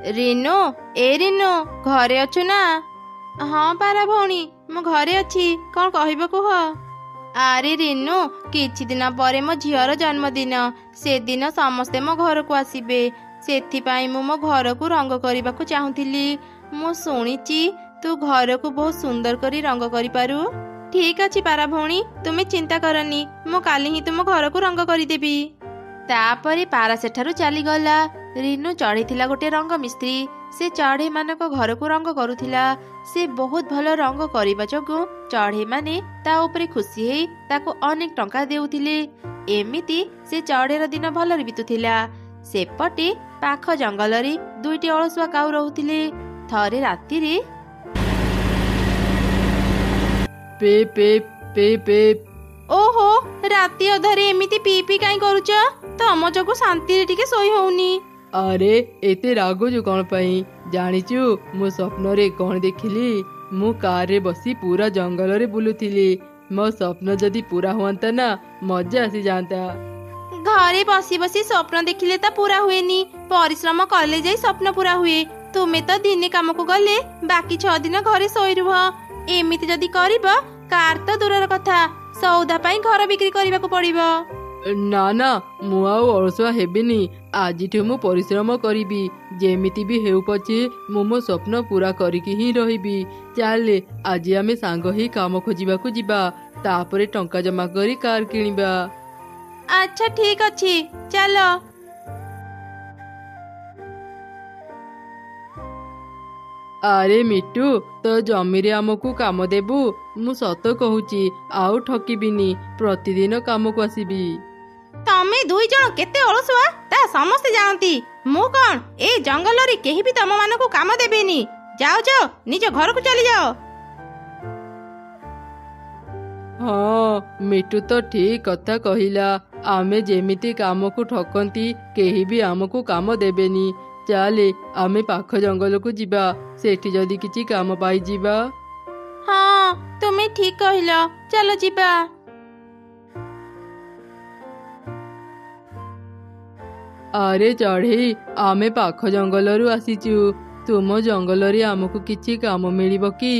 ରିନୁ, ଏ ରିନୁ, ଘରେ ଅଛୁ ନା? ହଁ ପାରା ଭଉଣୀ, ମୁଁ ଘରେ ଅଛି, କଣ କହିବ କୁହ? ଆରେ ରିନୁ, କିଛି ଦିନ ପରେ ମୋ ଝିଅର ଜନ୍ମଦିନ, ସେଦିନ ସମସ୍ତେ ମୋ ଘରକୁ ଆସିବେ। ସେଥିପାଇଁ ମୁଁ ମୋ ଘରକୁ ରଙ୍ଗ କରିବାକୁ ଚାହୁଁଥିଲି। ମୁଁ ଶୁଣିଛି ତୁ ଘରକୁ ବହୁତ ସୁନ୍ଦର କରି ରଙ୍ଗ କରିପାରୁ। ଠିକ ଅଛି ପାରା ଭଉଣୀ, ତୁମେ ଚିନ୍ତା କରନି, ମୁଁ କାଲି ହିଁ ତୁମ ଘରକୁ ରଙ୍ଗ କରିଦେବି। ତାପରେ ପାରା ସେଠାରୁ ଚାଲିଗଲା। ରିନୁ ଚଢ଼େଇଥିଲା ଗୋଟେ ରଙ୍ଗ ମିସ୍ତ୍ରୀ। ସେ ଚଢ଼େଇମାନଙ୍କ ଘରକୁ ରଙ୍ଗ କରୁଥିଲା। ସେ ବହୁତ ଭଲ ରଙ୍ଗ କରିବା ଯୋଗୁଁ ଚଢ଼େଇମାନେ ତା ଉପରେ ଖୁସି ହେଇ ତାକୁ ଅନେକ ଟଙ୍କା ଦେଉଥିଲେ। ଏମିତି ସେ ଚଢ଼େଇର ଦିନ ଭଲରେ ବିତୁଥିଲା। ସେପଟେ ପାଖ ଜଙ୍ଗଲରେ ଦୁଇଟି ଅଳସୁଆ କାଉ ରହୁଥିଲେ। ଥରେ ରାତିରେ ପି ପି ପି ପି। ଓହୋ, ରାତି ଅଧରେ ଏମିତି ପିଇ ପିଇ କାଇଁ କରୁଛ? ତମ ଯୋଗୁ ଶାନ୍ତିରେ ଟିକେ ଶୋଇ ହଉନି। ଆରେ ଏତେ ରାଗୁଛୁ କଣ ପାଇଁ? ଜାଣିଛୁ ମୁଁ ସ୍ୱପ୍ନରେ କଣ ଦେଖିଲି? ମୁଁ କାରରେ ବସି ପୁରା ଜଙ୍ଗଲରେ ବୁଲୁଥିଲି। ମୋ ସ୍ୱପ୍ନ ଯଦି ପୁରା ହୁଅନ୍ତା ନା, ମଜା ଆସିଯାଆନ୍ତା। ଘରେ ବସି ବସି ସ୍ୱପ୍ନ ଦେଖିଲେ ତ ପୁରା ହୁଏନି, ପରିଶ୍ରମ କଲେ ଯାଇ ସ୍ୱପ୍ନ ପୁରା ହୁଏ। ତୁମେ ତ ଦିନେ କାମକୁ ଗଲେ ବାକି 6 ଦିନ ଘରେ ଶୋଇ ରୁହ। ଏମିତି ଯଦି କରିବ, କାର ତ ଦୂରର କଥା, ସଉଦା ପାଇଁ ଘର ବିକ୍ରି କରିବାକୁ ପଡିବ। ନା ନା, ମୁଁ ଆଉ ଅଳସୁଆ ହେବିନି। ଆଜିଠୁ ମୁଁ ପରିଶ୍ରମ କରିବି। ଯେମିତି ବି ହେଉ ପଛେ ମୁଁ ମୋ ସ୍ୱପ୍ନ ପୁରା କରିକି ହିଁ ରହିବି। ଚାଲେ, ଆଜି ଆମେ ସାଙ୍ଗ ହେଇ କାମ ଖୋଜିବାକୁ ଯିବା, ତାପରେ ଟଙ୍କା ଜମା କରି କାର କିଣିବା। ଆଚ୍ଛା ଠିକ ଅଛି, ଚାଲ। ଆରେ ମିଟୁ, ତୋ ଜମିରେ ଆମକୁ କାମ ଦେବୁ? ମୁଁ ସତ କହୁଛି, ଆଉ ଠକିବିନି, ପ୍ରତିଦିନ କାମକୁ ଆସିବି। ତମେ ଦୁଇ ଜଣ କେତେ ଅଳସୁଆ ତା ସମସ୍ତେ ଜାଣନ୍ତି। ମୁଁ କଣ, ଏ ଜଙ୍ଗଲରେ କେହି ବି ତମ ମାନଙ୍କୁ କାମ ଦେବେନି। ଯାଅ ଯାଅ, ନିଜ ଘରକୁ ଚାଲିଯାଅ। ହଁ, ମିଟୁ ତ ଠିକ କଥା କହିଲା। ଆମେ ଯେମିତି କାମକୁ ଠକନ୍ତି, କେହି ବି ଆମକୁ କାମ ଦେବେନି। ଚାଲେ, ଆମେ ପାଖ ଜଙ୍ଗଲକୁ ଯିବା, ସେଠି ଯଦି କିଛି କାମ ପାଇଯିବା। ହଁ, ତୁମେ ଠିକ କହିଲ, ଚାଲ ଯିବା। ଆରେ ଚଢ଼େଇ, ଆମେ ପାଖ ଜଙ୍ଗଲରୁ ଆସିଛୁ। ତୁମ ଜଙ୍ଗଲରେ ଆମକୁ କିଛି କାମ ମିଳିବ କି?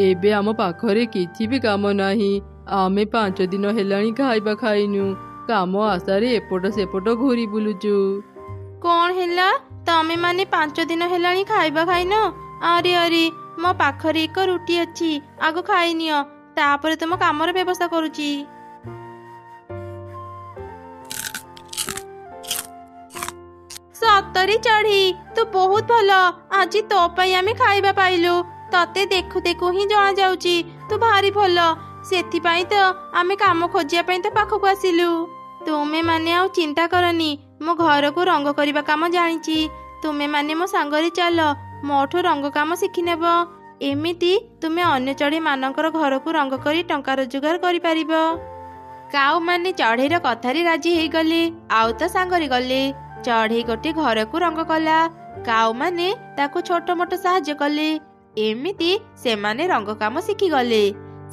ଏବେ ଆମ ପାଖରେ କିଛି ବି କାମ ନାହିଁ। ଆମେ 5 ଦିନ ହେଲାଣି ଖାଇବା ଖାଇନୁ, କାମ ଆଶାରେ ଏପଟ ସେପଟ ଘୁରି ବୁଲୁଛୁ। କଣ ହେଲା, ତମେ ମାନେ 5 ଦିନ ହେଲାଣି ଖାଇବା ଖାଇନ? ଆରେ ଆରେ, ମୋ ପାଖରେ ଏକ ରୁଟି ଅଛି, ଆଗ ଖାଇନିଅ, ତାପରେ ତୁମ କାମର ବ୍ୟବସ୍ଥା କରୁଛି। ସତରେ ଚଢ଼େଇ, ତୁ ବହୁତ ଭଲ। ଆଜି ତୋ ପାଇଁ ଆମେ ଖାଇବା ପାଇଲୁ। ତତେ ଦେଖୁ ଦେଖୁ ହିଁ ଜଣା ଯାଉଛି ତୁ ଭାରି ଭଲ। ସେଥିପାଇଁ ତ ଆମେ କାମ ଖୋଜିବା ପାଇଁ ତୋ ପାଖକୁ ଆସିଲୁ। ତୁମେ ମାନେ ଆଉ ଚିନ୍ତା କରନି, ମୁଁ ଘରକୁ ରଙ୍ଗ କରିବା କାମ ଜାଣିଛି। ତୁମେ ମାନେ ମୋ ସାଙ୍ଗରେ ଚାଲ, ମୋଠୁ ରଙ୍ଗ କାମ ଶିଖିନେବ। ଏମିତି ତୁମେ ଅନ୍ୟ ଚଢ଼େଇ ମାନଙ୍କର ଘରକୁ ରଙ୍ଗ କରି ଟଙ୍କା ରୋଜଗାର କରିପାରିବ। କାଉ ମାନେ ଚଢ଼େଇର କଥାରେ ରାଜି ହେଇଗଲେ ଆଉ ତା ସାଙ୍ଗରେ ଗଲେ। ଚଢ଼େଇ ଗୋଟେ ଘରକୁ ରଙ୍ଗ କଲା, କାଉ ମାନେ ତାକୁ ଛୋଟ ମୋଟ ସାହାଯ୍ୟ କଲେ। ଏମିତି ସେମାନେ ରଙ୍ଗ କାମ ଶିଖିଗଲେ।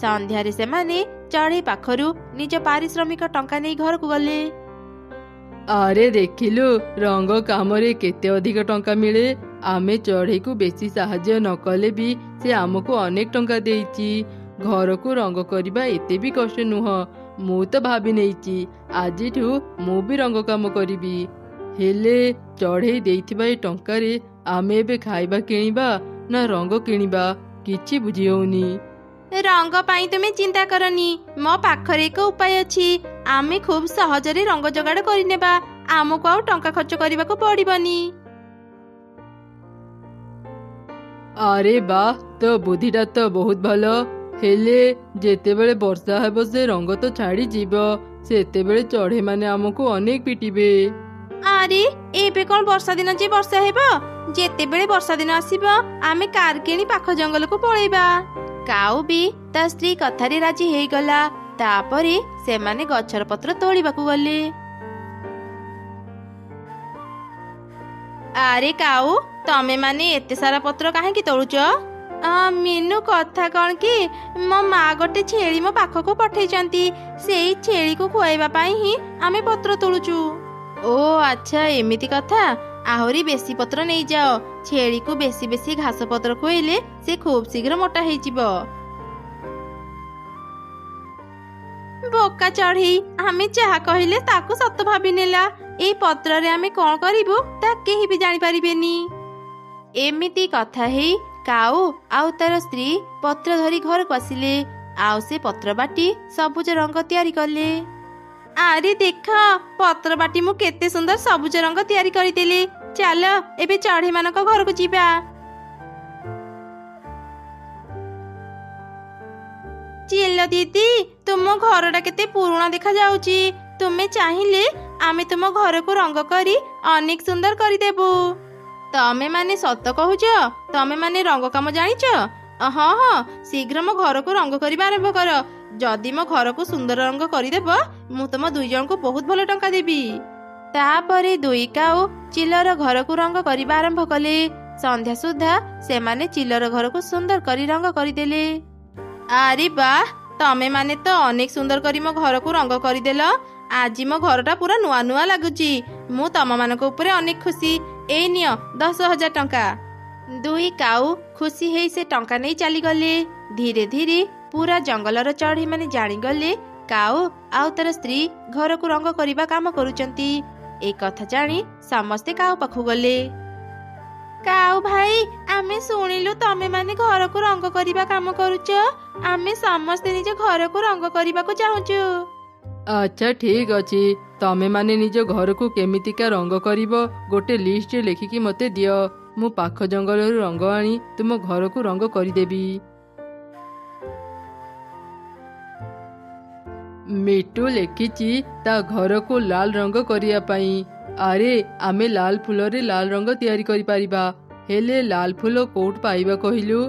ସନ୍ଧ୍ୟାରେ ସେମାନେ ଚଢ଼େଇ ପାଖରୁ ନିଜ ପାରିଶ୍ରମିକ ଟଙ୍କା ନେଇ ଘରକୁ ଗଲେ। ଆରେ ଦେଖିଲୁ, ରଙ୍ଗ କାମରେ କେତେ ଅଧିକ ଟଙ୍କା ମିଳେ। ଆମେ ଚଢ଼େଇକୁ ବେଶୀ ସାହାଯ୍ୟ ନ କଲେ ବି ସେ ଆମକୁ ଅନେକ ଟଙ୍କା ଦେଇଛି। ଘରକୁ ରଙ୍ଗ କରିବା ଏତେ ବି କଷ୍ଟ ନୁହଁ। ମୁଁ ତ ଭାବି ନେଇଛି, ଆଜିଠୁ ମୁଁ ବି ରଙ୍ଗ କାମ କରିବି। ହେଲେ ଚଢ଼େଇ ଦେଇଥିବା ଏ ଟଙ୍କାରେ ଆମେ ଏବେ ଖାଇବା କିଣିବା ନା ରଙ୍ଗ କିଣିବା, କିଛି ବୁଝି ହଉନି। ରଙ୍ଗ ପାଇଁ ତୁମେ ଚିନ୍ତା କରନି, ମୋ ପାଖରେ ଏକ ଉପାୟ ଅଛି। ଆମେ ଖୁବ ସହଜରେ ରଙ୍ଗ ଯୋଗାଡ଼ କରିନେବା, ଆମକୁ ଆଉ ଟଙ୍କା ଖର୍ଚ୍ଚ କରିବାକୁ ପଡିବନି। ଆରେ ବାଃ, ତୋ ବୁଦ୍ଧିଟା ତ ବହୁତ ଭଲ। ହେଲେ ଯେତେବେଳେ ବର୍ଷା ହେବ ସେ ରଙ୍ଗ ତ ଛାଡ଼ିଯିବ, ସେତେବେଳେ ଚଢ଼େଇମାନେ ଆମକୁ ଅନେକ ପିଟିବେ। ଆରେ ଏବେ କଣ ବର୍ଷା ଦିନ ଯେ ବର୍ଷା ହେବ? ଯେତେବେଳେ ବର୍ଷା ଦିନ ଆସିବ ଆମେ କାର କିଣି ପାଖ ଜଙ୍ଗଲକୁ ପଳେଇବା। କାଉ ବି ତା ସ୍ତ୍ରୀ କଥାରେ ରାଜି ହେଇଗଲା। ତାପରେ ସେମାନେ ଗଛର ପତ୍ର ତୋଳିବାକୁ ଗଲେ। ଆରେ କାଉ, ତମେ ମାନେ ଏତେ ସାରା ପତ୍ର କାହିଁକି ତୋଳୁଛ? ମିନୁ, କଥା କଣ କି, ମୋ ମା ଗୋଟେ ଛେଳି ମୋ ପାଖକୁ ପଠେଇଛନ୍ତି। ସେଇ ଛେଳିକୁ ଖୁଆଇବା ପାଇଁ ହିଁ ଆମେ ପତ୍ର ତୋଳୁଛୁ। ଓ ଆଚ୍ଛା, ଏମିତି କଥା। ଆହୁରି ବେଶୀ ପତ୍ର ନେଇଯାଅ। ଛେଳିକୁ ବେଶୀ ବେଶୀ ଘାସ ପତ୍ର ଖୁଆଇଲେ ସେ ଖୁବ୍ ଶୀଘ୍ର ମୋଟା ହେଇଯିବ। ବୋକା ଚଢ଼େଇ, ଆମେ ଯାହା କହିଲେ ତାକୁ ସତ ଭାବିନେଲା। ଏଇ ପତ୍ରରେ ଆମେ କଣ କରିବୁ ତା କେହି ବି ଜାଣିପାରିବେନି। ଏମିତି କଥା ହେଇ କାଉ ଆଉ ତାର ସ୍ତ୍ରୀ ପତ୍ର ଧରି ଘରକୁ ଆସିଲେ, ଆଉ ସେ ପତ୍ର ବାଟି ସବୁଜ ରଙ୍ଗ ତିଆରି କଲେ। ଆରେ ଦେଖ, ପତ୍ର ବାଟି ମୁଁ କେତେ ସୁନ୍ଦର ସବୁଜ ରଙ୍ଗ ତିଆରି କରିଦେଲି। ଚାଲ ଏବେ ଚଢ଼େଇ ମାନଙ୍କ ଘରକୁ ଯିବା। ଚିଲ ଦିଦି, ତୁମ ଘରଟା କେତେ ପୁରୁଣା ଦେଖାଯାଉଛି। ତୁମେ ଚାହିଁଲେ ଆମେ ତୁମ ଘରକୁ ରଙ୍ଗ କରି ଅନେକ ସୁନ୍ଦର କରିଦେବୁ। ତମେ ମାନେ ସତ କହୁଛ? ତମେ ମାନେ ରଙ୍ଗ କାମ ଜାଣିଛ? ହଁ ହଁ, ଶୀଘ୍ର ମୋ ଘରକୁ ରଙ୍ଗ କରିବା ଆରମ୍ଭ କର। ଯଦି ମୋ ଘରକୁ ସୁନ୍ଦର ରଙ୍ଗ କରିଦେବ, ମୁଁ ତମ ଦୁଇ ଜଣଙ୍କୁ ବହୁତ ଭଲ ଟଙ୍କା ଦେବି। ତାପରେ ଦୁଇ କାଉ ଚିଲର ଘରକୁ ରଙ୍ଗ କରିବା ଆରମ୍ଭ କଲେ। ସନ୍ଧ୍ୟା ସୁଦ୍ଧା ସେମାନେ ଚିଲର ଘରକୁ ସୁନ୍ଦର କରି ରଙ୍ଗ କରିଦେଲେ। ଆରେ ବାଃ, ତମେ ମାନେ ତ ଅନେକ ସୁନ୍ଦର କରି ମୋ ଘରକୁ ରଙ୍ଗ କରିଦେଲ। ଆଜି ମୋ ଘରଟା ପୁରା ନୂଆ ନୂଆ ଲାଗୁଛି। ମୁଁ ତମମାନଙ୍କ ଉପରେ ଅନେକ ଖୁସି। ଏଇ ନିଅ 10,000 ଟଙ୍କା। ଦୁଇ କାଉ ଖୁସି ହେଇ ସେ ଟଙ୍କା ନେଇ ଚାଲିଗଲେ। ଧୀରେ ଧୀରେ ପୁରା ଜଙ୍ଗଲର ଚଢ଼େଇ ମାନେ ଜାଣିଗଲେ କାଉ ଆଉ ତାର ସ୍ତ୍ରୀ ଘରକୁ ରଙ୍ଗ କରିବା କାମ କରୁଛନ୍ତି। ଏ କଥା ଜାଣି ସମସ୍ତେ କାଉ ପାଖକୁ ଗଲେ। କାଉ ଭାଇ, ଆମେ ଶୁଣିଲୁ ତମେ ମାନେ ଘରକୁ ରଙ୍ଗ କରିବା କାମ କରୁଛ। ଆମେ ସମସ୍ତେ ନିଜ ଘରକୁ ରଙ୍ଗ କରିବାକୁ ଚାହୁଁଛୁ। ଆଚ୍ଛା ଠିକ ଅଛି, ତମେ ମାନେ ନିଜ ଘରକୁ କେମିତିକା ରଙ୍ଗ କରିବ ଗୋଟେ ଲିଷ୍ଟରେ ଲେଖିକି ମତେ ଦିଅ। ମୁଁ ପାଖ ଜଙ୍ଗଲରୁ ରଙ୍ଗ ଆଣି ତୁମ ଘରକୁ ରଙ୍ଗ କରିଦେବି। ମିଟୁ ଲେଖିଛି ତା ଘରକୁ ଲାଲ ରଙ୍ଗ କରିବା ପାଇଁ। ଆରେ, ଆମେ ଲାଲ ଫୁଲରେ ଲାଲ ରଙ୍ଗ ତିଆରି କରିପାରିବା। ହେଲେ ଲାଲ ଫୁଲ କୋଉଠୁ ପାଇବା କହିଲୁ?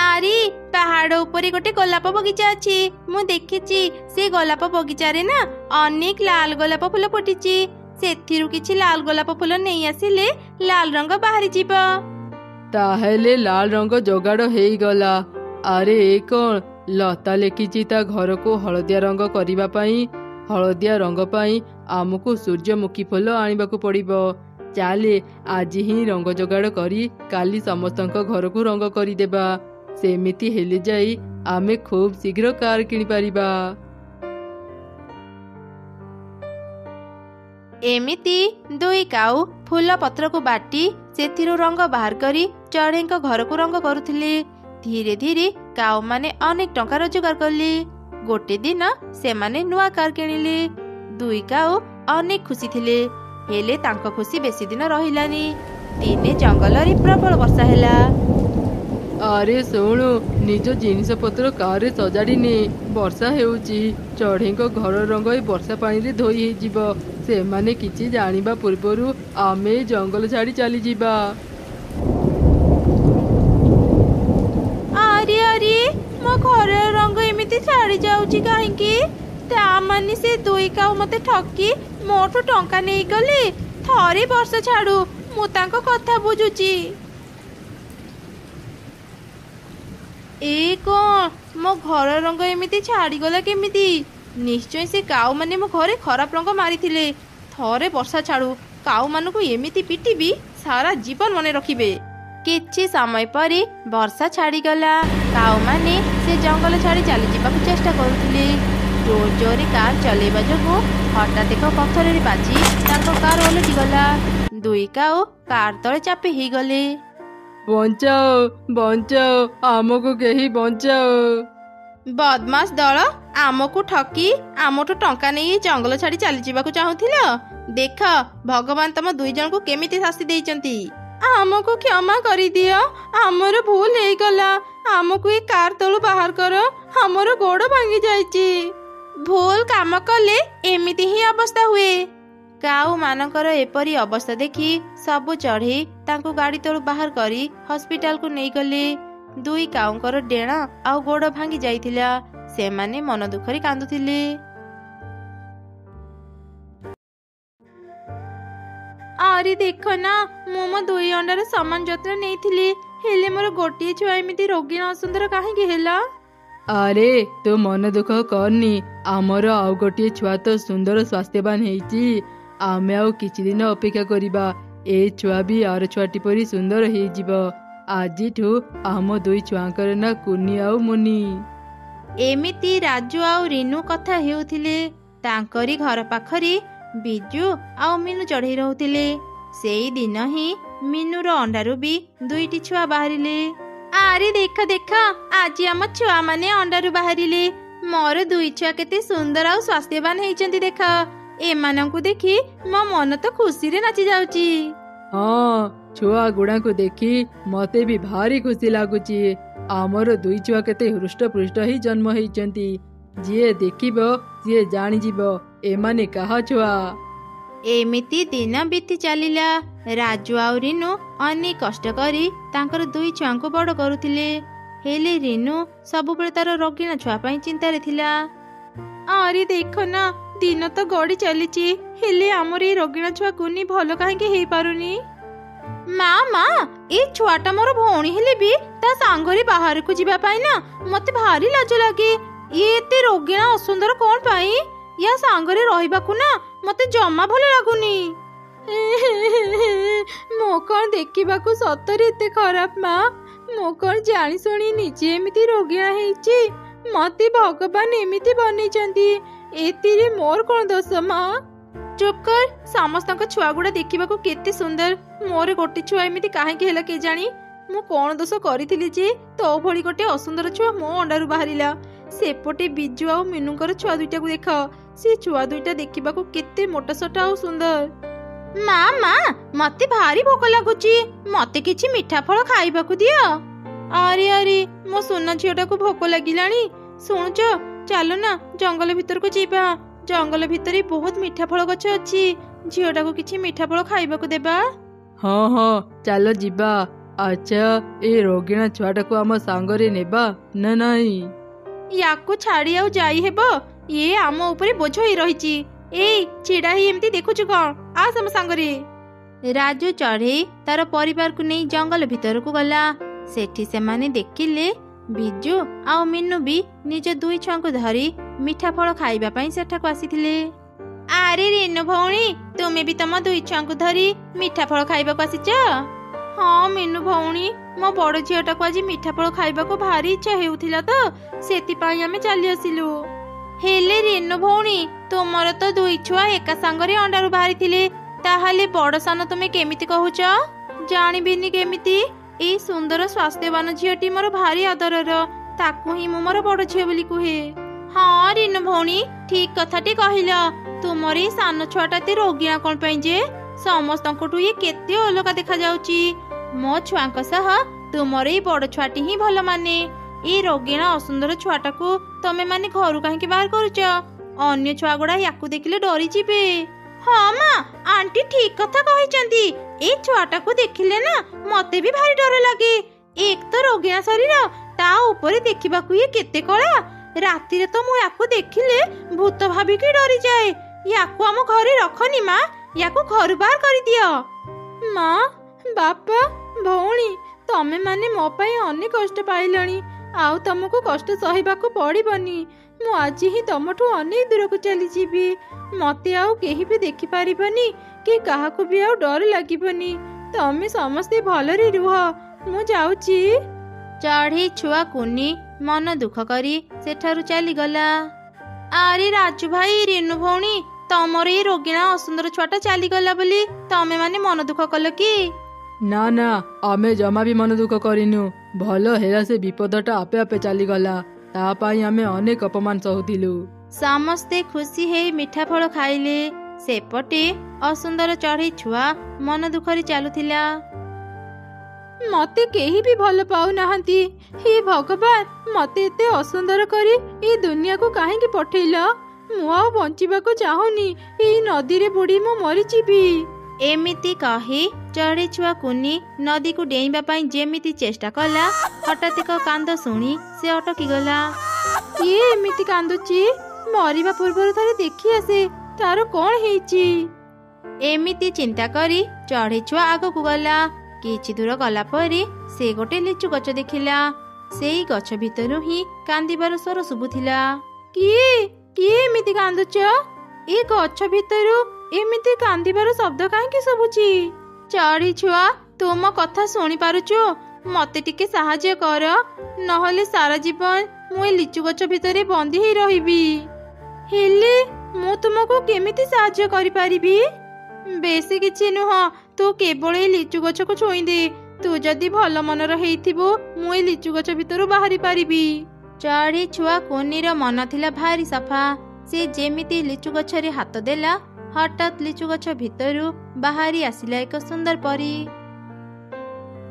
ଆରେ, ପାହାଡ ଉପରେ ଗୋଟେ ଗୋଲାପ ବଗିଚା ଅଛି, ମୁଁ ଦେଖିଛି। ସେ ଗୋଲାପ ବଗିଚାରେ ନା ଅନେକ ଲାଲ ଗୋଲାପ ଫୁଲ ଫୁଟିଛି। ସେଥିରୁ କିଛି ଲାଲ ଗୋଲାପ ଫୁଲ ନେଇ ଆସିଲେ ଲାଲ ରଙ୍ଗ ବାହାରିଯିବ। ତାହେଲେ ଲାଲ ରଙ୍ଗ ଯୋଗାଡ଼ ହେଇଗଲା। ଆରେ ଏ କଣ, ଲତା ଲେଖିଛି ତା ଘରକୁ ହଳଦିଆ ରଙ୍ଗ କରିବା ପାଇଁ। ହଳଦିଆ ରଙ୍ଗ ପାଇଁ ଆମକୁ ସୂର୍ଯ୍ୟମୁଖୀ ଫୁଲ ଆଣିବାକୁ ପଡ଼ିବ। ଚାଲେ ଆଜି ହିଁ ରଙ୍ଗ ଯୋଗାଡ଼ କରି କାଲି ସମସ୍ତଙ୍କ ଘରକୁ ରଙ୍ଗ କରିଦେବା। ସେମିତି ହେଲେ ଯାଇ ଆମେ ଖୁବ୍ ଶୀଘ୍ର କାର କିଣିପାରିବା। ଏମିତି ଦୁଇ କାଉ ଫୁଲ ପତ୍ରକୁ ବାଟି ସେଥିରୁ ରଙ୍ଗ ବାହାର କରି ଚଢ଼େଇଙ୍କ ଘରକୁ ରଙ୍ଗ କରୁଥିଲେ। ଧୀରେ ଧୀରେ କାଉମାନେ ଅନେକ ଟଙ୍କା ରୋଜଗାର କଲେ। ଗୋଟେ ଦିନ ସେମାନେ ନୂଆ କାର କିଣିଲେ। ଦୁଇ କାଉ ଅନେକ ଖୁସି ଥିଲେ। ହେଲେ ତାଙ୍କ ଖୁସି ବେଶୀ ଦିନ ରହିଲାନି। ଦିନେ ଜଙ୍ଗଲରେ ପ୍ରବଳ ବର୍ଷା ହେଲା। ଆରେ ଶୁଣୁ, ନିଜ ଜିନିଷପତ୍ର କାରରେ ସଜାଡ଼ି ନେ। ବର୍ଷା ହେଉଛି, ଚଢ଼େଇଙ୍କ ଘର ରଙ୍ଗ ଏ ବର୍ଷା ପାଣିରେ ଧୋଇ ହେଇଯିବ। ସେମାନେ କିଛି ଜାଣିବା ପୂର୍ବରୁ ଆମେ ଏ ଜଙ୍ଗଲ ଛାଡ଼ି ଚାଲିଯିବା। ଆରେ ଆରେ, ମୋ ଘରର ରଙ୍ଗ ଏମିତି ଛାଡ଼ି ଯାଉଛି କାହିଁକି? ତା ମାନେ ସେ ଦୁଇ କାଉ ମତେ ଠକି ମୋଠୁ ଟଙ୍କା ନେଇଗଲେ। ଥରେ ବର୍ଷା ଛାଡୁ, ମୁଁ ତାଙ୍କ କଥା ବୁଝୁଛି। ଏ କଣ, ମୋ ଘର ରଙ୍ଗ ଏମିତି ଛାଡ଼ିଗଲା କେମିତି? ନିଶ୍ଚୟ ସେ କାଉମାନେ ମୋ ଘରେ ଖରାପ ରଙ୍ଗ ମାରିଥିଲେ। ଥରେ ବର୍ଷା ଛାଡୁ, କାଉମାନଙ୍କୁ ଏମିତି ପିଟିବି ସାରା ଜୀବନ ମନେ ରଖିବେ। କିଛି ସମୟ ପରେ ବର୍ଷା ଛାଡ଼ିଗଲା। କାଉମାନେ ସେ ଜଙ୍ଗଲ ଛାଡ଼ି ଚାଲିଯିବାକୁ ଚେଷ୍ଟା କରୁଥିଲେ। ଜୋର ଜୋରରେ କାର ଚଲେଇବା ଯୋଗୁଁ ହଠାତ୍ ଏକ ପଥରରେ ବାଜି ତାଙ୍କ କାର ଓଲଟିଗଲା। ଦୁଇ କାଉ କାର ତଳେ ଚାପି ହେଇଗଲେ। ବଞ୍ଚାଅ, ବଞ୍ଚାଅ, ଆମକୁ କେହି ବଞ୍ଚାଅ। ବଦମାସ ଦଳ, ଆମକୁ ଠକି ଆମଠୁ ଟଙ୍କା ନେଇ ଜଙ୍ଗଲ ଛାଡ଼ି ଚାଲିଯିବାକୁ ଚାହୁଁଥିଲ? ଦେଖ ଭଗବାନ ତମ ଦୁଇ ଜଣଙ୍କୁ କେମିତି ଶାସ୍ତି ଦେଇଛନ୍ତି। ଆମକୁ କ୍ଷମା କରିଦିଅ, ଆମର ଭୁଲ ହେଇଗଲା। ଆମକୁ ଏ କାର ତଳୁ ବାହାର କର, ଆମର ଗୋଡ଼ ଭାଙ୍ଗି ଯାଇଛି। ଭୁଲ କାମ କଲେ ଏମିତି ହିଁ ଅବସ୍ଥା ହୁଏ। କାଉ ମାନଙ୍କର ଏପରି ଅବସ୍ଥା ଦେଖି ସବୁ ଚଢ଼େଇ ତାଙ୍କୁ ଗାଡ଼ି ତଳୁ ବାହାର କରି ହସ୍ପିଟାଲକୁ ନେଇଗଲେ। ଦୁଇ କାଉଙ୍କର ଡେଣା ଆଉ ଗୋଡ଼ ଭାଙ୍ଗି ଯାଇଥିଲା। ସେମାନେ ମନ ଦୁଃଖରେ କାନ୍ଦୁଥିଲେ। ଆରେ ଦେଖ ନା, ମୁଁ ମୋ ଦୁଇ ଅଣ୍ଡାର ସମାନ ଯତ୍ନ ନେଇଥିଲି, ହେଲେ ମୋର ଗୋଟିଏ ଛୁଆ ଏମିତି ରୋଗୀଣ ଅସୁନ୍ଦର କାହିଁକି ହେଲା? ଆରେ ତୁ ମନ ଦୁଃଖ କରନି, ଆମର ଆଉ ଗୋଟିଏ ଛୁଆ ତ ସୁନ୍ଦର ସ୍ୱାସ୍ଥ୍ୟବାନ ହେଇଛି। ଆମେ ଆଉ କିଛି ଦିନ ଅପେକ୍ଷା କରିବା, ଏ ଛୁଆ ବି ଆର ଛୁଆଟି ପରି ସୁନ୍ଦର ହେଇଯିବ। ଆଜିଠୁ ଆମ ଦୁଇ ଛୁଆଙ୍କର ନାଁ କୁନି ଆଉ ମୁନି। ଏମିତି ରାଜୁ ଆଉ ରିନୁ କଥା ହେଉଥିଲେ। ତାଙ୍କରି ଘର ପାଖରେ ବିଜୁ ଆଉ ମିନୁ ଚଢ଼େଇ ରହୁଥିଲେ। ସେଇ ଦିନ ହିଁ ମିନୁର ଅଣ୍ଡାରୁ ବି ଦୁଇଟି ଛୁଆ ବାହାରିଲେ। ଆରେ ଦେଖ ଦେଖ, ଆଜି ଆମ ଛୁଆମାନେ ଅଣ୍ଡାରୁ ବାହାରିଲେ। ମୋର ଦୁଇ ଛୁଆ କେତେ ସୁନ୍ଦର ଆଉ ସ୍ୱାସ୍ଥ୍ୟବାନ ହେଇଛନ୍ତି ଦେଖ। ଏମାନଙ୍କୁ ଦେଖି ମୋ ମନ ତ ଖୁସିରେ ନାଚି ଯାଉଛି। ହଁ, ଛୁଆ ଗୁଡାଙ୍କୁ ଦେଖି ମତେ ବି ଭାରି ଖୁସି ଲାଗୁଛି। ଆମର ଦୁଇ ଛୁଆ କେତେ ହୃଷ୍ଟପୃଷ୍ଟ ହେଇ ଜନ୍ମ ହେଇଛନ୍ତି। ଯିଏ ଦେଖିବ ସିଏ ଜାଣିଯିବ ଏମାନେ କାହା ଛୁଆ। ଏମିତି ଦିନ ବିତି ଚାଲିଲା। ରାଜୁ ଆଉ ରିନୁ ଅନେକ କଷ୍ଟ କରି ତାଙ୍କର ଦୁଇ ଛୁଆଙ୍କୁ ବଡ଼ କରୁଥିଲେ। ହେଲେ ରିନୁ ସବୁବେଳେ ତାର ରୋଗୀଣା ଛୁଆ ପାଇଁ ଚିନ୍ତାରେ ଥିଲା। ଆରେ ଦେଖ ନା, ଦିନ ତ ଗଡ଼ି ଚାଲିଛି, ହେଲେ ଆମର ଏଇ ରୋଗୀଣା ଛୁଆ କୁନି ଭଲ କାହିଁକି ହେଇପାରୁନି? ମା ମା, ଏ ଛୁଆଟା ମୋର ଭଉଣୀ ହେଲେ ବି ତା ସାଙ୍ଗରେ ବାହାରକୁ ଯିବା ପାଇଁ ନା ମତେ ଭାରି ଲାଜ ଲାଗେ। ଇଏ ଏତେ ରୋଗୀଣା ଅସୁନ୍ଦର କଣ ପାଇଁ? ୟା ସାଙ୍ଗରେ ରହିବାକୁ ନା ମତେ ଜମା ଭଲ ଲାଗୁନି। ମୁଁ କଣ ଦେଖିବାକୁ ସତରେ ଏତେ ଖରାପ ମା? ମୁଁ କଣ ଜାଣିଶୁଣି ନିଜେ ଏମିତି ରୋଗିଣା ହେଇଛି? ମତେ ଭଗବାନ ଏମିତି ବନେଇଛନ୍ତି, ଏଥିରେ ମୋର କଣ ଦୋଷ ମା? ଚୁପ୍ କର। ସମସ୍ତଙ୍କ ଛୁଆଗୁଡ଼ା ଦେଖିବାକୁ କେତେ ସୁନ୍ଦର, ମୋର ଗୋଟେ ଛୁଆ ଏମିତି କାହିଁକି ହେଲା କେଜାଣି? ମୁଁ କଣ ଦୋଷ କରିଥିଲି ଯେ ତୋ ଭଳି ଗୋଟେ ଅସୁନ୍ଦର ଛୁଆ ମୋ ଅଣ୍ଡାରୁ ବାହାରିଲା? ସେପଟେ ବିଜୁ ଆଉ ମିନୁଙ୍କର ଛୁଆ ଦୁଇଟାକୁ ଦେଖ, ସେ ଛୁଆ ଦୁଇଟା ଦେଖିବାକୁ କେତେ ମୋଟାସୋଟା ଆଉ ସୁନ୍ଦର। ମା ମା, ମତେ ଭାରି ଭୋକ ଲାଗୁଛି, ମତେ କିଛି ମିଠା ଫଳ ଖାଇବାକୁ ଦିଅ। ଆରେ ଆରେ, ମୋ ସୁନା ଝିଅଟାକୁ ଭୋକ ଲାଗିଲାଣି। ଶୁଣୁଛ, ଚାଲ ନା ଜଙ୍ଗଲ ଭିତରକୁ ଯିବା। ଜଙ୍ଗଲ ଭିତରେ ବହୁତ ମିଠା ଫଳ ଗଛ ଅଛି, ଝିଅଟାକୁ କିଛି ମିଠା ଫଳ ଖାଇବାକୁ ଦେବା। ହଁ ହଁ, ଚାଲ ଯିବା। ଆଚ୍ଛା, ଏ ରୋଗିଣା ଛୁଆଟାକୁ ଆମ ସାଙ୍ଗରେ ନେବା ନା ନାଇଁ? ୟାକୁ ଛାଡି ଆଉ ଯାଇ ହେବ? ଇଏ ଆମ ଉପରେ ବୋଝ ହେଇ ରହିଛି। ଏଇ, ଛିଡା ହେଇ ଏମିତି ଦେଖୁଛୁ କଣ? ଆସ ଆମ ସାଙ୍ଗରେ। ରାଜୁ ଚଢ଼େଇ ତାର ପରିବାରକୁ ନେଇ ଜଙ୍ଗଲ ଭିତରକୁ ଗଲା। ସେଠି ସେମାନେ ଦେଖିଲେ ବିଜୁ ଆଉ ମିନୁ ବି ନିଜ ଦୁଇ ଛୁଆଙ୍କୁ ଧରି ମିଠା ଫଳ ଖାଇବା ପାଇଁ ସେଠାକୁ ଆସିଥିଲେ। ଆରେ ରିନୁ ଭଉଣୀ, ତୁମେ ବି ତମ ଦୁଇ ଛୁଆଙ୍କୁ ଧରି ମିଠା ଫଳ ଖାଇବାକୁ ଆସିଛ? ହଁ ମିନୁ ଭଉଣୀ, ମୋ ବଡ ଝିଅଟାକୁ ଆଜି ମିଠା ଫଳ ଖାଇବାକୁ ଭାରି ଇଚ୍ଛା ହେଉଥିଲା ତ ସେଥିପାଇଁ ଆମେ ଚାଲି ଆସିଲୁ। ହେଲେ ରିନୁ ଭଉଣୀ, ତୁମର ତ ଦୁଇ ଛୁଆ ଏକା ସାଙ୍ଗରେ ଅଣ୍ଡାରୁ ବାହାରିଥିଲେ, ତାହେଲେ ବଡ ସାନ ତୁମେ କେମିତି କହୁଛ? ଜାଣିବିନି କେମିତି? ଏଇ ସୁନ୍ଦର ସ୍ୱାସ୍ଥ୍ୟବାନ ଝିଅଟି ମୋର ଭାରି ଆଦରର, ତାକୁ ହିଁ ମୁଁ ମୋର ବଡ ଝିଅ ବୋଲି କୁହେ। ହଁ ରିନୁ ଭଉଣୀ, ଠିକ କଥାଟି କହିଲ। ତୁମର ଏଇ ସାନ ଛୁଆଟା ଏତେ ରୋଗିଣା କଣ ପାଇଁ ଯେ? ସମସ୍ତଙ୍କଠୁ ଇଏ କେତେ ଅଲଗା ଦେଖାଯାଉଛି। ମୋ ଛୁଆଙ୍କ ସହ ତୁମର ଏଇ ବଡ ଛୁଆଟି ହିଁ ଭଲ ମାନେ। ଏଇ ରୋଗିଣା ଅସୁନ୍ଦର ଛୁଆଟାକୁ ତମେ ମାନେ ଘରୁ କାହିଁକି ବାହାର କରୁଛ? ଅନ୍ୟ ଛୁଆଗୁଡା ୟାକୁ ଦେଖିଲେ ଡରିଯିବେ। ହଁ ମା, ଆଣ୍ଟି ଠିକ କଥା କହିଛନ୍ତି। ଏଇ ଛୁଆଟାକୁ ଦେଖିଲେ ନା ମତେ ବି ଭାରି ଡର ଲାଗେ। ଏକ ତ ରୋଗିଣା ଶରୀର, ତା ଉପରେ ଦେଖିବାକୁ ଇଏ କେତେ କଳା। ରାତିରେ ତ ମୁଁ ୟାକୁ ଦେଖିଲେ ଭୂତ ଭାବିକି ଡରିଯାଏ। ୟାକୁ ଆମ ଘରେ ରଖନି ମା, ୟାକୁ ଘରୁ ବାହାର କରିଦିଅ। ମା, ବାପା, ଭଉଣୀ, ତମେ ମାନେ ମୋ ପାଇଁ ଅନେକ କଷ୍ଟ ପାଇଲଣି, ଆଉ ତମକୁ କଷ୍ଟ ସହିବାକୁ ପଡିବନି। ମୁଁ ଆଜି ହିଁ ତମଠୁ ଅନେକ ଦୂରକୁ ଚାଲିଯିବି। ମତେ ଆଉ କେହି ବି ଦେଖିପାରିବନି କି କାହାକୁ ବି ଆଉ ଡର ଲାଗିବନି। ତମେ ସମସ୍ତେ ଭଲରେ ରୁହ, ମୁଁ ଯାଉଛି। ଚଢ଼େଇ ଛୁଆ କୁନି ମନ ଦୁଃଖ କରି ସେଠାରୁ ଚାଲିଗଲା। ଆରେ ରାଜୁ ଭାଇ, ରିନୁ ଭଉଣୀ, ତମର ଏଇ ରୋଗିଣା ଅସୁନ୍ଦର ଛୁଆଟା ଚାଲିଗଲା ବୋଲି ତମେ ମାନେ ମନ ଦୁଃଖ କଲ କି? ନା ନା, ଆମେ ଜମା ବି ମନ ଦୁଃଖ କରିନୁ। ଭଲ ହେଲା ସେ ବିପଦଟା ଆପେ ଆପେ ଚାଲିଗଲା, ତା ପାଇଁ ଆମେ ଅନେକ ଅପମାନ ସହୁଥିଲୁ। ସମସ୍ତେ ଖୁସି ହେଇ ମିଠା ଫଳ ଖାଇଲେ। ସେପଟେ ଅସୁନ୍ଦର ଚଢ଼େଇ ଛୁଆ ମନ ଦୁଃଖରେ ଚାଲୁଥିଲା। ମତେ କେହି ବି ଭଲ ପାଉନାହାନ୍ତି। ହେ ଭଗବାନ, ମତେ ଏତେ ଅସୁନ୍ଦର କରି ଏ ଦୁନିଆକୁ କାହିଁକି ପଠେଇଲ? ମୁଁ ଆଉ ବଞ୍ଚିବାକୁ ଚାହୁଁନି, ଏଇ ନଦୀରେ ବୁଡି ମୁଁ ମରିଯିବି। ଏମିତି କହି ଚଢ଼େଇ ଛୁଆ କୁନି ନଦୀକୁ ଡେଇଁବା ପାଇଁ ଯେମିତି ଚେଷ୍ଟା କଲା, ହଠାତ୍ ଏକ କାନ୍ଦ ଶୁଣି ସେ ଅଟକି ଗଲା। କିଏ ଏମିତି କାନ୍ଦୁଛି? ମରିବା ପୂର୍ବରୁ ଥରେ ଦେଖି ଆସେ ତାର କଣ ହେଇଛି। ଏମିତି ଚିନ୍ତା କରି ଚଢ଼େଇ ଛୁଆ ଆଗକୁ ଗଲା। କିଛି ଦୂର ଗଲା ପରେ ସେ ଗୋଟେ ଲିଚୁ ଗଛ ଦେଖିଲା। ସେଇ ଗଛ ଭିତରୁ ହିଁ କାନ୍ଦିବାର ସ୍ୱର ଶୁଭୁଥିଲା। କିଏ କିଏ ଏମିତି କାନ୍ଦୁଛ? ଏ ଗଛ ଭିତରୁ ଏମିତି କାନ୍ଦିବାର ଶବ୍ଦ କାହିଁକି ଶୁଭୁଛି? ଚଢ଼େଇ ଛୁଆ, ତୁ ମୋ କଥା ଶୁଣି ପାରୁଛୁ? ମତେ ଟିକେ ସାହାଯ୍ୟ କର, ନହେଲେ ସାରା ଜୀବନ ମୁଁ ଏ ଲିଚୁ ଗଛ ଭିତରେ ବନ୍ଦୀ ହେଇ ରହିବି। ହେଲେ ମୁଁ ତୁମକୁ କେମିତି ସାହାଯ୍ୟ କରିପାରିବି? ବେଶୀ କିଛି ନୁହଁ, ତୁ କେବଳ ଏଇ ଲିଚୁ ଗଛକୁ ଛୁଇଁ ଦେ। ତୁ ଯଦି ଭଲ ମନର ହେଇଥିବୁ, ମୁଁ ଏଇ ଲିଚୁ ଗଛ ଭିତରୁ ବାହାରି ପାରିବି। ଚଢ଼େଇ ଛୁଆ କୁନିର ମନ ଥିଲା ଭାରି ସଫା। ସେ ଯେମିତି ଲିଚୁ ଗଛରେ ହାତ ଦେଲା, ହଠାତ୍ ଲିଚୁ ଗଛ ଭିତରୁ ବାହାରି ଆସିଲା ଏକ ସୁନ୍ଦର ପରୀ।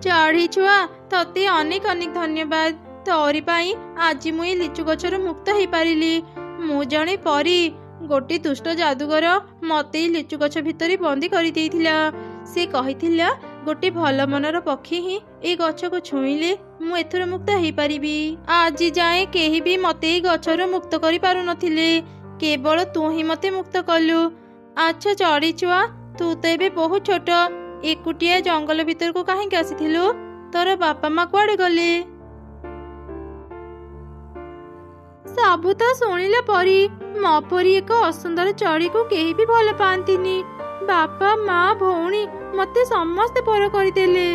ଚଢ଼େଇ ଛୁଆ, ତତେ ଅନେକ ଅନେକ ଧନ୍ୟବାଦ। ତୋରି ପାଇଁ ଆଜି ମୁଁ ଏଇ ଲିଚୁ ଗଛରୁ ମୁକ୍ତ ହେଇପାରିଲି। ମୁଁ ଜଣେ ପରୀ। ଗୋଟେ ଦୁଷ୍ଟ ଯାଦୁଗର ମତେ ଏଇ ଲିଚୁ ଗଛ ଭିତରେ ବନ୍ଦୀ କରିଦେଇଥିଲା। ସେ କହିଥିଲା ଗୋଟେ ଭଲ ମନର ପକ୍ଷୀ ହିଁ ଏଇ ଗଛକୁ ଛୁଇଁଲେ ମୁଁ ଏଥିରୁ ମୁକ୍ତ ହେଇପାରିବି। ଆଜି ଯାଏଁ କେହି ବି ମତେ ଏଇ ଗଛରୁ ମୁକ୍ତ କରିପାରୁନଥିଲେ, କେବଳ ତୁ ହିଁ ମତେ ମୁକ୍ତ କଲୁ। ଆଚ୍ଛା ଚଢ଼େଇ ଛୁଆ, ତୁ ତ ଏବେ ବହୁତ ଛୋଟ, ଏକୁଟିଆ ଜଙ୍ଗଲ ଭିତରକୁ କାହିଁକି ଆସିଥିଲୁ? ତୋର ବାପା ମା କୁଆଡେ ଗଲେ? ସବୁ ତ ଶୁଣିଲା ପରି, ମୋ ପରି ଏକ ଅସୁନ୍ଦର ଚଢ଼େଇକୁ କେହି ବି ଭଲ ପାଆନ୍ତିନି। ବାପା, ମା, ଭଉଣୀ ମତେ ସମସ୍ତେ ପର କରିଦେଲେ।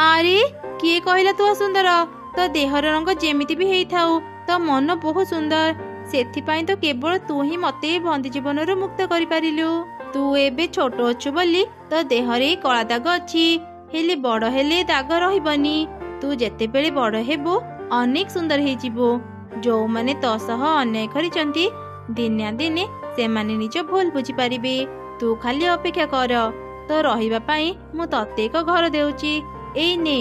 ଆରେ, କିଏ କହିଲା ତୁ ଅସୁନ୍ଦର? ତୋ ଦେହର ରଙ୍ଗ ଯେମିତି ବି ହେଇଥାଉ, ତୋ ମନ ବହୁତ ସୁନ୍ଦର। ସେଥିପାଇଁ ତ କେବଳ ତୁ ହିଁ ମତେ ଏ ବନ୍ଦୀ ଜୀବନରୁ ମୁକ୍ତ କରିପାରିଲୁ। ତୁ ଏବେ ଛୋଟ ଅଛୁ ବୋଲି ତୋ ଦେହରେ ଏଇ କଳା ଦାଗ ଅଛି, ହେଲେ ବଡ ହେଲେ ଏ ଦାଗ ରହିବନି। ତୁ ଯେତେବେଳେ ବଡ ହେବୁ, ଅନେକ ସୁନ୍ଦର ହେଇଯିବୁ। ଯୋଉମାନେ ତୋ ସହ ଅନ୍ୟାୟ କରିଛନ୍ତି, ଦିନେ ନା ଦିନେ ସେମାନେ ନିଜ ଭୁଲ ବୁଝିପାରିବେ। ତୁ ଖାଲି ଅପେକ୍ଷା କର। ତୋ ରହିବା ପାଇଁ ମୁଁ ତତେ ଏକ ଘର ଦେଉଛି। ଏଇ ନେ,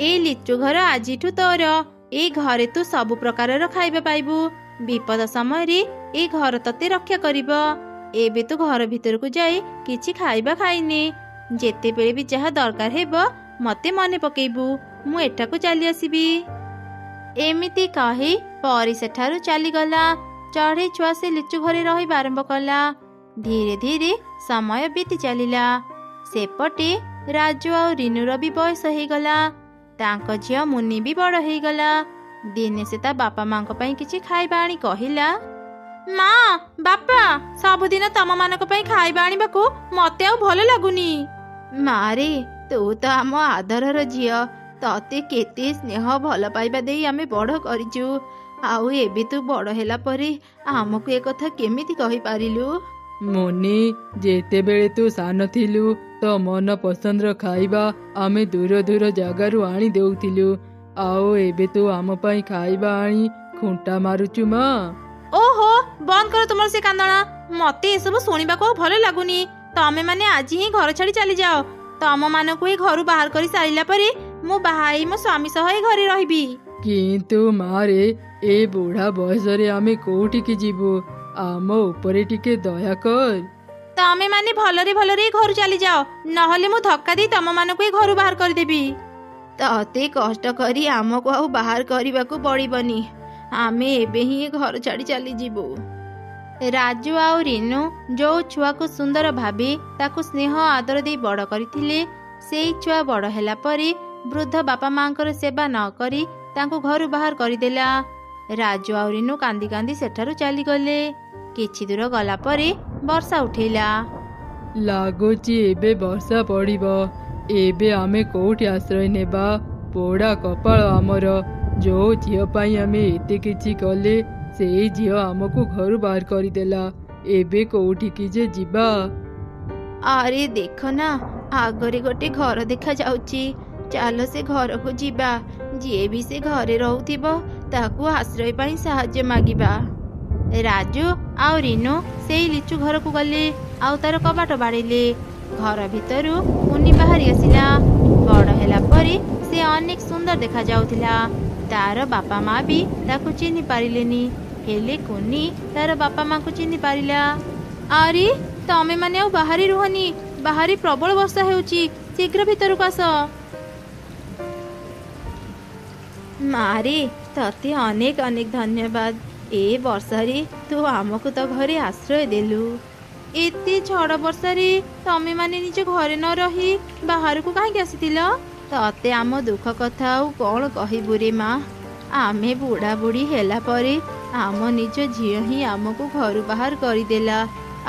ଏଇ ଲିଚୁ ଘର ଆଜିଠୁ ତୋର। ଏଇ ଘରେ ତୁ ସବୁ ପ୍ରକାରର ଖାଇବା ପାଇବୁ। ବିପଦ ସମୟରେ ଏଇ ଘର ତତେ ରକ୍ଷା କରିବ। ଏବେ ତୁ ଘର ଭିତରକୁ ଯାଇ କିଛି ଖାଇବା ଖାଇନେ। ଯେତେବେଳେ ବି ଯାହା ଦରକାର ହେବ, ମତେ ମନେ ପକେଇବୁ, ମୁଁ ଏଠାକୁ ଚାଲି ଆସିବି। ଏମିତି କହି ପରୀ ସେଠାରୁ ଚାଲିଗଲା। ଚଢ଼େଇ ଛୁଆ ସେ ଲିଚୁ ଘରେ ରହିବା ଆରମ୍ଭ କଲା। ଧୀରେ ଧୀରେ ସମୟ ବିତି ଚାଲିଲା। ସେପଟେ ରାଜୁ ଆଉ ରିନୁର ବି ବୟସ ହେଇଗଲା। ତାଙ୍କ ଝିଅ ମୁନି ବି ବଡ ହେଇଗଲା। ଦିନେ ସେ ତା ବାପା ମାଙ୍କ ପାଇଁ କିଛି ଖାଇବା ଆଣି କହିଲା, ମା, ବାପା, ସବୁଦିନ ତମ ମାନଙ୍କ ପାଇଁ ଖାଇବା ଆଣିବାକୁ ମତେ ଆଉ ଭଲ ଲାଗୁନି। ମାରେ, ତୁ ତ ଆମ ଆଦରର ଝିଅ। ତତେ କେତେ ସ୍ନେହ ଭଲ ପାଇବା ଦେଇ ଆମେ ବଡ କରିଛୁ, ଆଉ ଏବେ ତୁ ବଡ ହେଲା ପରେ ଆମକୁ ଏ କଥା କେମିତି କହିପାରିଲୁ? ମୁନି, ଯେତେବେଳେ ତୁ ସାନ ଥିଲୁ, ତୋ ମନ ପସନ୍ଦର ଖାଇବା ଆମେ ଦୂର ଦୂର ଜାଗାରୁ ଆଣି ଦେଉଥିଲୁ, ଆଉ ଏବେ ତୁ ଆମ ପାଇଁ ଖାଇବା ଆଣି ଖୁଣ୍ଟା ମାରୁଛୁ ମା। ଓହୋ, ବନ୍ଦ କର ତୁମର ସେ କାନ୍ଦଣା। ମତେ ଏସବୁ ଶୁଣିବାକୁ ଆଉ ଭଲ ଲାଗୁନି। ତମେ ମାନେ ଆଜି ହିଁ ଘର ଛାଡି ଚାଲିଯାଅ। ତମ ମାନଙ୍କୁ ଏ ଘରୁ ବାହାର କରି ସାରିଲା ପରେ ମୁଁ ବାହା ହେଇ ମୋ ସ୍ୱାମୀ ସହ ଏ ଘରେ ରହିବି। କିନ୍ତୁ ମାରେ, ଏ ବୁଢା ବୟସରେ ଆମେ କୋଉଠିକି ଯିବୁ? ଆମ ଉପରେ ଟିକେ ଦୟା କର। ତମେ ମାନେ ଭଲରେ ଭଲରେ ଏ ଘରୁ ଚାଲିଯାଅ, ନହେଲେ ମୁଁ ଧକ୍କା ଦେଇ ତମ ମାନଙ୍କୁ ଏ ଘରୁ ବାହାର କରିଦେବି। ତତେ କଷ୍ଟ କରି ଆମକୁ ଆଉ ବାହାର କରିବାକୁ ପଡିବନି। ଆମେ ଏବେ ହିଁ ଏ ଘର ଛାଡି ଚାଲିଯିବୁ। ରାଜୁ ଆଉ ରିନୁ ଯୋଉ ଛୁଆକୁ ସୁନ୍ଦର ଭାବି ତାକୁ ସ୍ନେହ ଆଦର ଦେଇ ବଡ କରିଥିଲେ, ସେଇ ଛୁଆ ବଡ ହେଲା ପରେ ବୃଦ୍ଧ ବାପା ମାଙ୍କର ସେବା ନ କରି ତାଙ୍କୁ ଘରୁ ବାହାର କରିଦେଲା। ରାଜୁ ଆଉ ରିନୁ କାନ୍ଦି କାନ୍ଦି ସେଠାରୁ ଚାଲିଗଲେ। କିଛି ଦୂର ଗଲା ପରେ ବର୍ଷା ଉଠେଇଲା। ଲାଗୁଛି ଏବେ ବର୍ଷା ପଡିବ। ଏବେ ଆମେ କୋଉଠି ଆଶ୍ରୟ ନେବା? ପୋଡା କପାଳ ଆମର। ଯୋଉ ଝିଅ ପାଇଁ ଆମେ ଏତେ କିଛି କଲେ, ସେଇ ଝିଅ ଆମକୁ ଘରୁ ବାହାର କରିଦେଲା। ଏବେ କୋଉଠିକି ଯେ ଯିବା? ଆରେ ଦେଖ ନା, ଆଗରେ ଗୋଟେ ଘର ଦେଖାଯାଉଛି। ଚାଲ ସେ ଘରକୁ ଯିବା। ଯିଏ ବି ସେ ଘରେ ରହୁଥିବ, ତାକୁ ଆଶ୍ରୟ ପାଇଁ ସାହାଯ୍ୟ ମାଗିବା। ରାଜୁ ଆଉ ରିନୁ ସେଇ ଲିଚୁ ଘରକୁ ଗଲେ ଆଉ ତାର କବାଟ ବାଡ଼େଇଲେ। ଘର ଭିତରୁ କୁନି ବାହାରି ଆସିଲା। ବଡ ହେଲା ପରେ ସେ ଅନେକ ସୁନ୍ଦର ଦେଖାଯାଉଥିଲା। ତାର ବାପା ମା ବି ତାକୁ ଚିହ୍ନି ପାରିଲେନି, ହେଲେ କୁନି ତାର ବାପା ମାଙ୍କୁ ଚିହ୍ନି ପାରିଲା। ଆରେ, ତମେ ମାନେ ଆଉ ବାହାରେ ରୁହନି, ବାହାରେ ପ୍ରବଳ ବର୍ଷା ହେଉଛି। ଶୀଘ୍ର ଭିତରକୁ ଆସ। ମାରେ, ତତେ ଅନେକ ଅନେକ ଧନ୍ୟବାଦ। ଏ ବର୍ଷାରେ ତୁ ଆମକୁ ତ ଘରେ ଆଶ୍ରୟ ଦେଲୁ। ଏତେ ଝଡ଼ ବର୍ଷାରେ ତମେ ମାନେ ନିଜ ଘରେ ନ ରହି ବାହାରକୁ କାହିଁକି ଆସିଥିଲ? ତତେ ଆମ ଦୁଃଖ କଥା ଆଉ କଣ କହିବୁ ରେ ମା। ଆମେ ବୁଢା ବୁଢୀ ହେଲା ପରେ ଆମ ନିଜ ଝିଅ ହିଁ ଆମକୁ ଘରୁ ବାହାର କରିଦେଲା।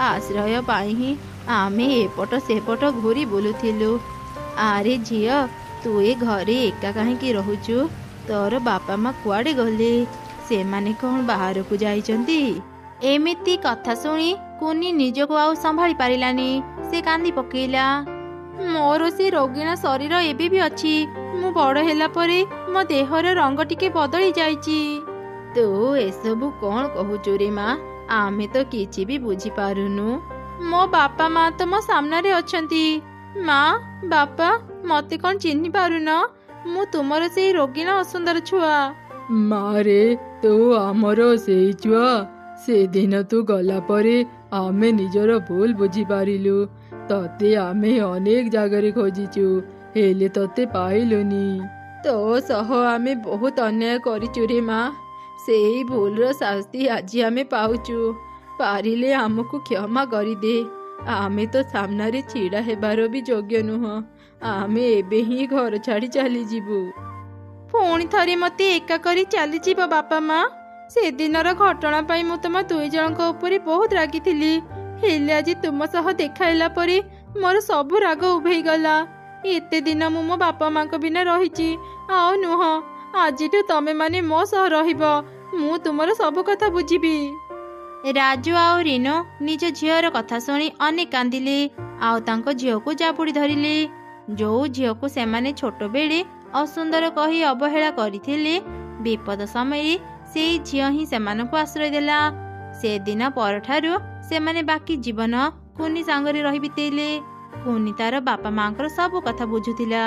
ଆଶ୍ରୟ ପାଇଁ ହିଁ ଆମେ ଏପଟ ସେପଟ ଘୁରି ବୁଲୁଥିଲୁ। ଆରେ ଝିଅ, ତୁ ଏ ଘରେ ଏକା କାହିଁକି ରହୁଛୁ? ତୋର ବାପା ମା କୁଆଡ଼େ ଗଲେ? ସେମାନେ କ'ଣ ବାହାରକୁ ଯାଇଛନ୍ତି? ଏମିତି କଥା ଶୁଣି କୁନି ନିଜକୁ ଆଉ ସମ୍ଭାଳି ପାରିଲାନି। ସେ କାନ୍ଦି ପକେଇଲା। ମୋର ସେ ରୋଗିଣା ଶରୀର ଏବେ ବି ଅଛି। ମୁଁ ବଡ଼ ହେଲା ପରେ ମୋ ଦେହର ରଙ୍ଗ ଟିକେ ବଦଳି ଯାଇଛି। ତୁ ଏସବୁ କ'ଣ କହୁଛୁ ରେ ମା? ଆମେ ତ କିଛି ବି ବୁଝିପାରୁନୁ। ମୋ ବାପା ମା ତ ମୋ ସାମ୍ନାରେ ଅଛନ୍ତି। ମା, ବାପା, ମତେ କ'ଣ ଚିହ୍ନି ପାରୁନ? ମୁଁ ତୁମର ସେଇ ରୋଗିଣା ଅସୁନ୍ଦର ଛୁଆ। ମାରେ, ତୁ ଆମର ସେଇ ଛୁଆ? ସେଦିନ ତୁ ଗଲା ପରେ ଆମେ ନିଜର ଭୁଲ ବୁଝିପାରିଲୁ। ତତେ ଆମେ ଅନେକ ଜାଗାରେ ଖୋଜିଛୁ, ହେଲେ ତତେ ପାଇଲୁନି। ତୋ ସହ ଆମେ ବହୁତ ଅନ୍ୟାୟ କରିଛୁ ରେ ମା। ସେଇ ଭୁଲର ଶାସ୍ତି ଆଜି ଆମେ ପାଉଛୁ। ପାରିଲେ ଆମକୁ କ୍ଷମା କରିଦେ। ଆମେ ତ ସାମ୍ନାରେ ଛିଡ଼ା ହେବାର ବି ଯୋଗ୍ୟ ନୁହଁ। ଆମେ ଏବେ ହିଁ ଘର ଛାଡ଼ି ଚାଲିଯିବୁ। ପୁଣି ଥରେ ମତେ ଏକା କରି ଚାଲିଯିବ ବାପା ମା? ସେଦିନର ଘଟଣା ପାଇଁ ମୁଁ ତୁମ ଦୁଇ ଜଣଙ୍କ ଉପରେ ବହୁତ ରାଗିଥିଲି। ହେଲେ ଆଜି ତୁମ ସହ ଦେଖା ହେଲା ପରେ ମୋର ସବୁ ରାଗ ଉଭେଇଗଲା। ଏତେ ଦିନ ମୁଁ ମୋ ବାପା ମାଙ୍କ ବିନା ରହିଛି, ଆଉ ନୁହଁ। ଆଜିଠୁ ତମେ ମାନେ ମୋ ସହ ରହିବ। ମୁଁ ତୁମର ସବୁ କଥା ବୁଝିବି। ରାଜୁ ଆଉ ରିନୁ ନିଜ ଝିଅର କଥା ଶୁଣି ଅନେକ କାନ୍ଦିଲେ ଆଉ ତାଙ୍କ ଝିଅକୁ ଜାବୁଡ଼ି ଧରିଲେ। ଯୋଉ ଝିଅକୁ ସେମାନେ ଛୋଟବେଳେ ଅସୁନ୍ଦର କହି ଅବହେଳା କରିଥିଲେ, ବିପଦ ସମୟରେ ସେଇ ଝିଅ ହିଁ ସେମାନଙ୍କୁ ଆଶ୍ରୟ ଦେଲା। ସେଦିନ ପରଠାରୁ ସେମାନେ ବାକି ଜୀବନ କୁନି ସାଙ୍ଗରେ ରହି ବିତେଇଲେ। କୁନି ତାର ବାପା ମାଙ୍କର ସବୁ କଥା ବୁଝୁଥିଲା।